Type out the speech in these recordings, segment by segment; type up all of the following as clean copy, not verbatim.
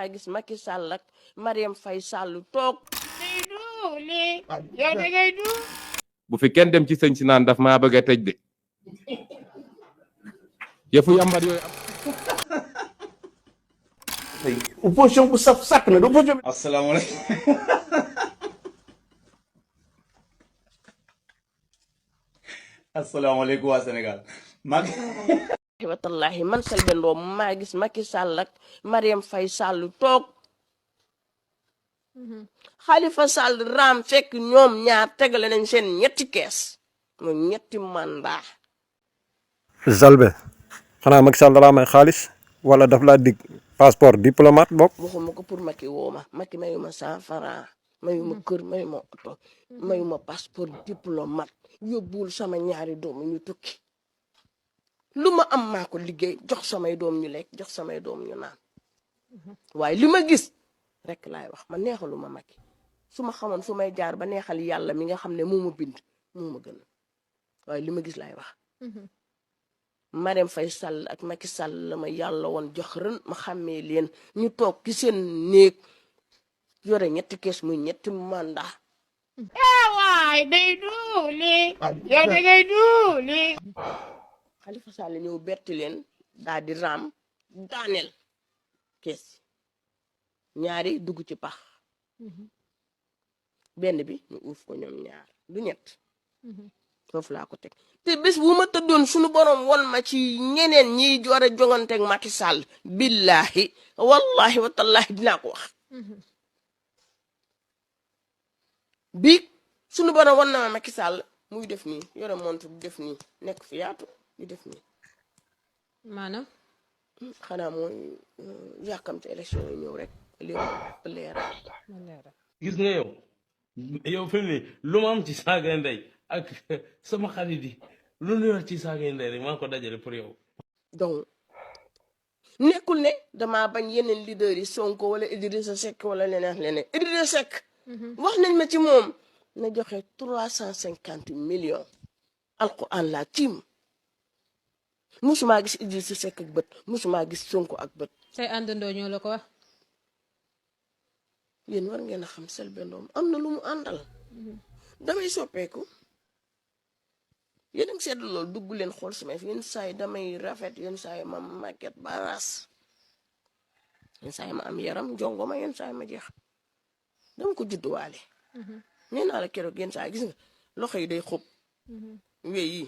gis Macky Sall ak Mariam Faye Sall toog yow da ngay du bu fi kenn dem ci sëñ si naan daf maa bëgg a tëj de yëfu yambar yooyu am. opposition bu saf sàkk na du opposition. asalaamaaleykum. asalaamaaleykum waa Sénégal. watallahi man Selbé Ndom maa gis Macky Sall ak Mariam Faye Sall toog Khalifa Sall raam fekk ñoom ñaar tegale nañ seen ñetti kees mu ñetti mandat. Selbé xanaa Macky Sall dalaa may xaalis wala daf laa dig passeport diplomate bokk. waxuma ko pour Macky woo ma Macky mayuma 100 francs mayuma kër mayuma oto mayuma passeport diplomate yóbbul sama ñaari doom ñu tukki lu ma am maa ko liggéey jox samay doom ñu lekk jox samay doom ñu naan waaye li ma gis rek laay wax ma neexaluma Macky su ma xamoon fu may jaar ba neexal yàlla mi nga xam ne moo ma bind moo ma gën waaye li ma gis laay wax. Mariam Faye Sall ak Macky Sall la ma yàlla woon jox ren ma xàmmee leen ñu toog ci seen néeg yore ñetti kees muy ñetti mandat. waay day duuli yow da ngay duuli. Khalifa Sall ñëw betti leen daal di raam daaneel kees ñaari dugg ci pax benn bi ñu uuf ko ñoom ñaar du ñett foofu laa ko teg te bés bu ma tëddoon suñu borom won ma ci ñeneen ñiy war a jonganteeg Macky Sall billahi wallahi watallahi dinaa ko wax bi suñu borom won na ma Macky Sall muy def nii yore montre bu def nii nekk fi yaatu di def nii maanaam xanaa mooy yàkkamte élection yi ñëw rek leeral gis nga yow fi mu ne lu ma am ci saaga ndey ak sama xarit yi lu ñu yor ci saaga ndey rek maa ngi ko dajale pour yow. donc nekkul ne damaa bañ yeneen leader yi Sonko wala Idrissa Seck wala leneen Idrissa Seck wax nañ ma ci moom na joxe 350 millions alquran laa tiim musuma gis Idrissa Seck ak bët musuma gis Sonko ak bët. say àndandoo ñoo la ko wax. yéen war ngeen a xam Selbé Ndom am na lu mu àndal damay soppeeku yéen a ngi seetlu loolu dugg leen xool sama yenn saa yi damay rafet yenn saa yi ma màgget baras yenn saa yi ma am yaram jongo ma yenn saa yi ma jeex dama ko judduwaale nee naa la keroog yenn saa yi gis nga loxo yi day xóob wéy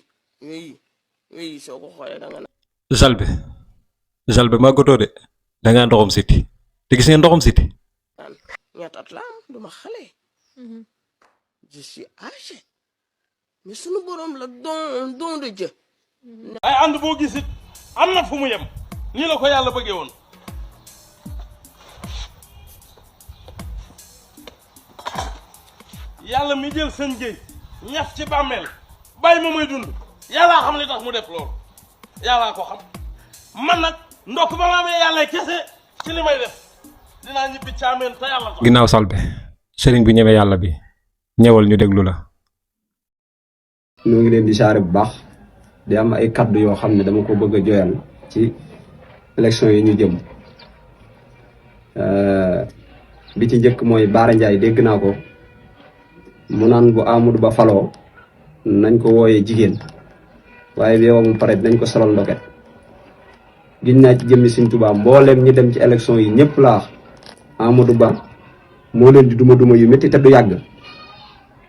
yi soo ko xoolee da nga naan. Selbé màggatoo de da ngaa ndoxam siti te gis ngeen ndoxam siti. ñaata at la am duma xale je suis âgé mais sunu borom la don de Dieu. ay ànd boo gis it am na fu mu yem nii la ko yàlla bëggee woon. yàlla mi jël seen géej ñaf ci bàmmeel bàyyi ma may dund yàllaa xam li tax mu def loolu yàllaa ko xam man nag ndokk ba ma amee yàlla kese ci li may def. dinaa ñibbi caameen te yàlla ko. ginnaaw Selbé sëriñ bi ñeme yàlla bi ñëwal ñu déglu la. ñu ngi leen di saare bu baax di am ay kaddu yoo xam ne dama ko bëgg a joyal ci élection yi ñu jëm bi ci njëkk mooy Bara Ndiaye dégg naa ko mu naan bu Amadou Ba faloo nañ ko wooyee jigéen waaye bi yow mu pare nañ ko solal ndoket giñ naa ci jëmmi Sëñ Tuubaa mbooleem ñi dem ci élection yi ñëpp laa Amadou Ba moo leen di duma yu métti te du yàgg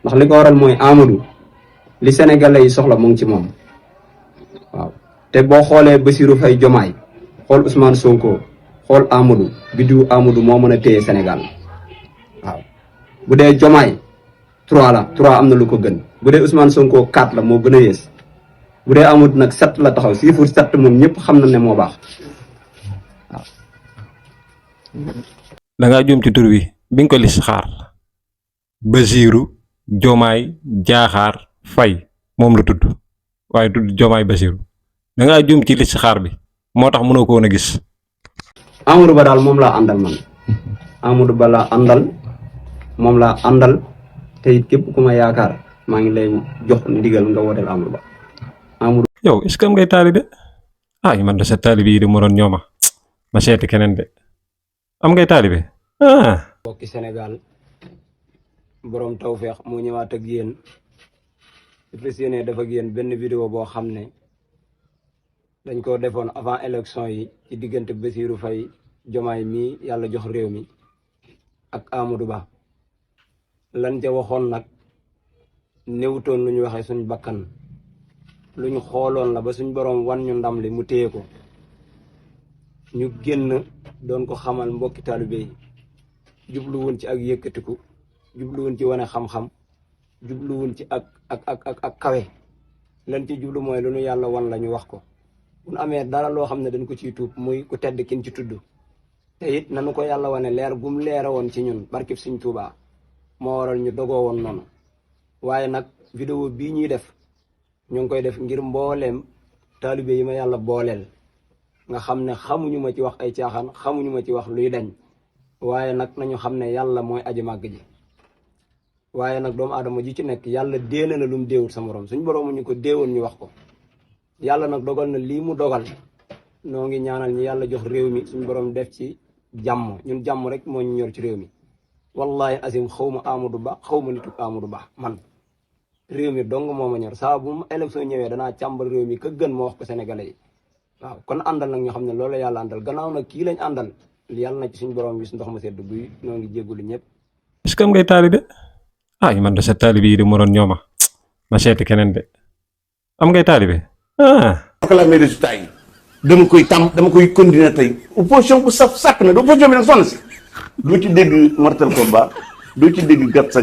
ndax li ko waral mooy Amadou li Sénégalais yi soxla mu ngi ci moom waaw te boo xoolee Bassirou Faye Diomaye xool Ousmane Sonko xool Amadou biddiwu Amadou moo mën a téye Sénégal waaw bu dee Diomaye 3 la 3 am na lu ko gën bu dee Ousmane Sonko 4 la moo gën a yées bu dee Amadou nag 7 la taxaw chiffre 7 moom ñëpp xam na ne moo baax waaw. da ngaa juum ci tur wi bi nga ko listixaar Bassirou Diomaye Diakhar Faye moom la tudd waaye tudd Diomaye Bassirou da ngaa juum ci listixaar bi moo tax mënoo ko woon a gis. Amadou Ba daal moom laa àndal man Amadou Ba laa àndal moom laa àndal te it képp ku ma yaakaar maa ngi lay jox ndigal nga wooteel Amadou Ba. Amadou. yow est-ce que am ngay taalibe man de sa taalibe yi de moroon ñooma ma seeti keneen de am ngay taalibe ah. mbokki Sénégal borom tawfeex moo ñëwaat ak yéen fas yéene def ak yéen benn vidéo boo xam ne dañ ko defoon avant élection yi ci diggante Bassirou Faye Diomaye mii yàlla jox réew mi ak Amadou Ba lan ca waxoon nag néewutoon lu ñu waxee suñ bakkan lu ñu xooloon la ba suñ borom wan ñu ndam li mu téye ko ñu génn doon ko xamal mbokki taalibe yi jubluwun ci ak yëkkatiku jubluwun ci wane xam-xam jubluwun ci ak kawe lan ci jublu mooy lu nu yàlla wan la ñu wax ko bu nu amee dara loo xam ne dañ ko ciy tuub muy ku tedd kin ci tudd te it nanu ko yàlla wane leer gum leera woon ci ñun barkib Sëñ Tuubaa moo waral ñu dogoo woon noonu waaye nag vidéo bii ñuy def ñu ngi koy def ngir mbooleem taalibe yi ma yàlla booleel nga xam ne xamuñu ma ci wax ay caaxaan xamuñu ma ci wax luy dañ waaye nag nañu xam ne yàlla mooy aji màgg ji waaye nag doomu aadama ji ci nekk yàlla déene na lu mu déewul sa morom suñ boroomu ñu ko déewoon ñu wax ko yàlla nag dogal na lii mu dogal noo ngi ñaanal ñi yàlla jox réew mi suñ borom def ci jàmm ñun jàmm rek moo ñu ñor ci réew mi wallahi asim xaw ma Amadou Ba xaw ma nitu Amadou Ba man réew mi dong moo ma ñor saa bu ma élection ñëwee danaa càmbar réew mi ka gën ma wax ko sénégalais yi waaw kon àndal nag ñu xam ne loolu la yàlla àndal gannaaw nag kii lañ àndal yàlla na ci suñ borom wis ndox ma sedd guy noo ngi jéggulu ñëpp. est-ce que am ngay taalibe ah man de sa taalibe yi di moroon ñooma ma seeti keneen de am ngay taalibe ah. proclamer résultat yi dama koy continuer tey opposition bu saf sàkk na opposition bi nag sonn si doo ci dégg mortal combat doo ci dégg gatsa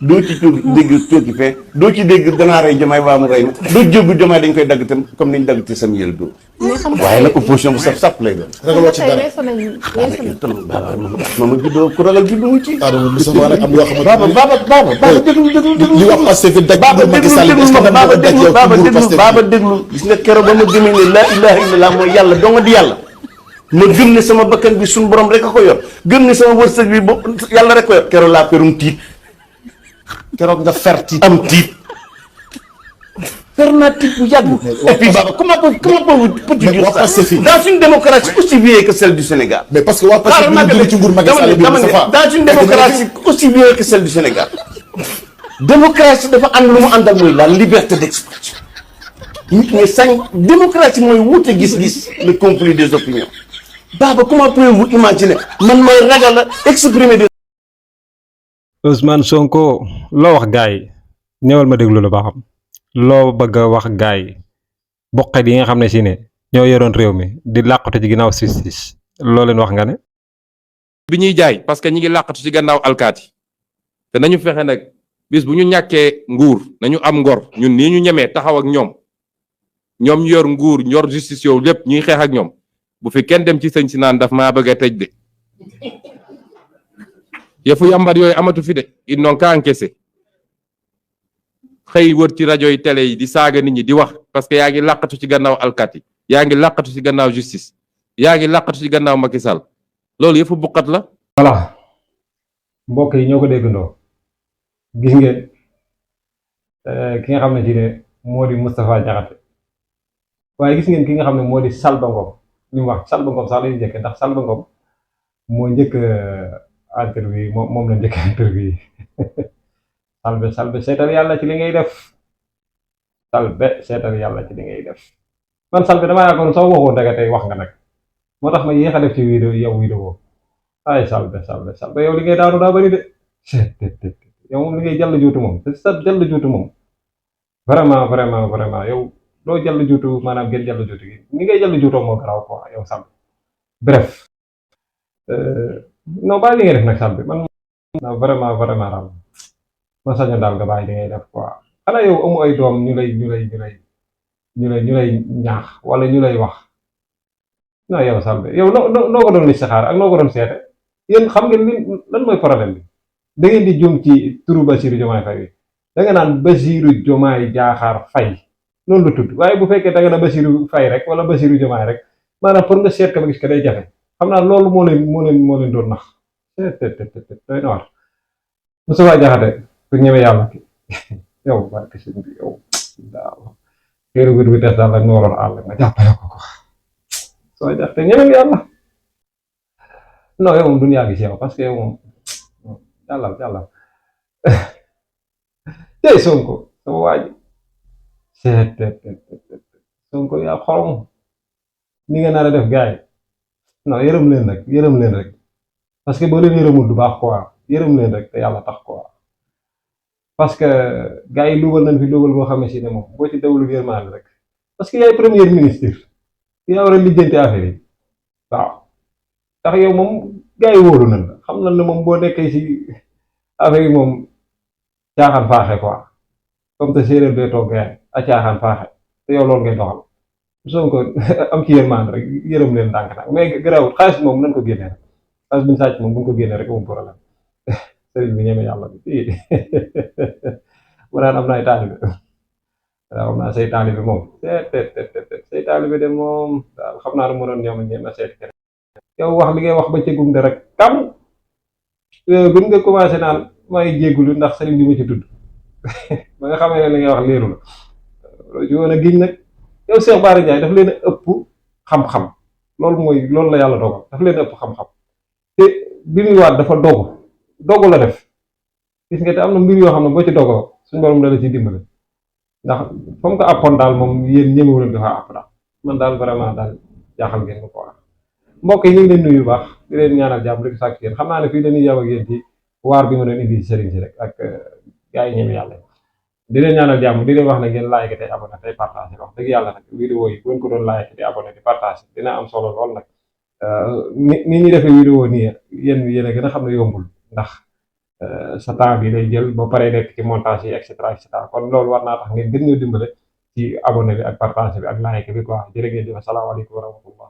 doo ci dégg cooki fee doo ci dégg danaa rey Diomaye waa mu rey ma doo jógu Diomaye dañ koy dagg tam comme niñ dagg te sam yël doo waaye nag opposition bu saf sàpp lay doon ragaloo ci dara mama juddoo ku ragal juddoo ci Adama bu sax rek am yoo xamante baaba déglu li wax passé fi daj baaba déglu gis nga keroog ba ma gëmee ne laa ilaha illallah mooy yàlla donga di yàlla ma gëm ne sama bakkan bi suñu borom rek a ko yor gëm ne sama wërsëg bi bo yàlla rek ko yor keroog laa perum tiit keroog nga fer tiit am tiit fer naa tiit bu yàgg et puis baba comment peux-tu dire ça dans une démocratie aussi vieille que celle du Sénégal mais parce que waa Pastef bi ñu ci nguur Macky Sall bi dans une démocratie aussi vieille que celle du Sénégal démocratie dafa ànd lu mu àndal mooy la liberté d'expression nit ñi sañ démocratie mooy wuute gis-gis le conflit des opinions baba comment pouvez-vous imaginer man mooy ragal a exprimer des Ousmane Sonko loo wax gaay yi ñëwal ma déglu la ba xam loo bëgg a wax gaay yi bokkat yi nga xam ne si ne ñoo yoroon réew mi di làqatu ci ginnaaw justice loo leen wax nga ne. bi ñuy jaay parce que ñi ngi làqatu ci gannaaw alkaati te nañu fexe nag bis bu ñu ñàkkee nguur nañu am ngor ñun nii ñu ñemee taxaw ak ñoom ñu yor nguur yor justice yow lépp ñuy xeex ak ñoom bu fi kenn dem ci sëñ si naan daf maa bëgg a tëj de yëfu yambar yooyu amatu fi de ils n'ont qu'à encaisser xëy wër ci rajo yi télé yi di saaga nit ñi di wax parce que yaa ngi làqatu ci gannaaw alkaati yaa ngi làqatu ci gannaaw justice yaa ngi làqatu ci gannaaw Macky Sall loolu yëfu buqat la. voilà mbokk yi ñoo ko déggandoo gis ngeen ki nga xam ne ci ne moo di Moustapha Diakhaté waaye gis ngeen ki nga xam ne moo di Salba Ngom li mu wax Salba Ngom sax la ñuy njëkk ndax Salba Ngom moo njëkk interview moom la njëkk interview salbe seetal yàlla ci li ngay def salbe seetal yàlla ci li ngay def man salbe damaa yaakaar soo waxoon danga tey wax nga nag moo tax ma yéex a def ci vidéo ay salbe yow li ngay daanu daa bari de yow moom li ngay jàll juutu moom sa jàll juutu moom vraiment yow doo jàll juutu maanaam gën jàll juutu gi ni ngay jàll juutoo moo garaaw quoi yow salbe bref non bàyyi li ngay def nag salbe man vraiment ram ma sañoon daal nga bàyyi li ngay def quoi xanaa yow amu ay doom ñu lay ñaax wala ñu lay wax non yow salbe yow noo ko doon listixaar ak noo ko doon seete yéen xam ngeen lan mooy problème bi da ngeen di jum ci turu Bassirou Diomaye Faye da nga naan Bassirou Diomaye Diakhar Faye noonu la tudd waaye bu fekkee da nga na Bassirou Faye rek wala Bassirou Diomaye rek maanaam pour nga seet ka ba gis ko day jafe xam naa loolu moo leen doon nax doy na war Moustapha Diakhaté ku ñëwee yàlla yow barke sëñ bi yow daaw kéeru gud bi des daal ak nooroon àll nga jàppale ko soo Diakhaté ñëwee yàlla non yow moom dunya gi ci yow parce que yow moom yàlla tey Sonko sama waa ji Sonko yaa xorom ni nga nar a def gars yi non yërëm leen rek parce que boo leen yërëmul du baax quoi yërëm leen rek te yàlla tax quoi parce que gars yi lugal nañ fi lugal boo xam ne si ne moom boo ci dawlu yërmaande rek parce que yaay premier ministre yaa war a lijjanti affaire yi waaw tax yow moom gars yi wóolu nañ la xam nañ ne moom boo nekkee si affaire yi moom caaxaan faaxe quoi comme te séeréer bee toog gars a caaxaan faaxe te yow loolu ngay doxal Sonko am ci yërmande rek yërëm leen ndànk nag mais garaawut xaalis moom nañ ko génnee rek xaalis bi ñu sàcc moom bu ñu ko génnee rek amul problème sëriñ bi ñeme yàlla bi fii mu naan am na ay taalibe waaw am naa say taalibe moom say taalibe de moom daal xam naa ne mënoon ñoom ñeem a seeti keneen yow wax li ngay wax ba cëggum de rek kam gën nga commencé naan may jéggulu ndax sëriñ bi ma ci tudd ba nga xamee ne li ngay wax leeru la loolu ci woon a giñ nag yow Cheikh Bara Ndiaye daf leen a ëpp xam-xam loolu la yàlla dogal daf leen a ëpp xam-xam te bi muy waat dafa dogu la def gis nga te am na mbir yoo xam ne boo ci dogoo suñu borom da la ciy dimbale ndax fa mu ko àppoon daal moom yéen ñemewu leen dafa àpp daal man daal vraiment daal jaaxal ngeen ma ko wax mbokk yi ñu ngi leen nuyu baax di leen ñaanal jàmm di ko sàkk yéen xam naa ne fii dañuy yow ak yéen ci waar bi ma doon indi sëriñ si rek ak gars yi ñeme yàlla di leen ñaanal jàmm di leen wax ne ngeen like tey abonné tey partagé wax dëgg yàlla nag vidéo yi bu ngeen ko doon like di abonné di partagé dina am solo lool nag ni ñuy defee vidéo nii yéen a gën a xam ne yombul ndax sa temps bi lay jël ba pare nekk ci montage yi et cetera kon loolu war naa tax ngeen gën ñoo dimbale ci abonné bi ak partagé bi ak like bi quoi jërë ngeen jëf asalaamaaleykum wa rahmatullah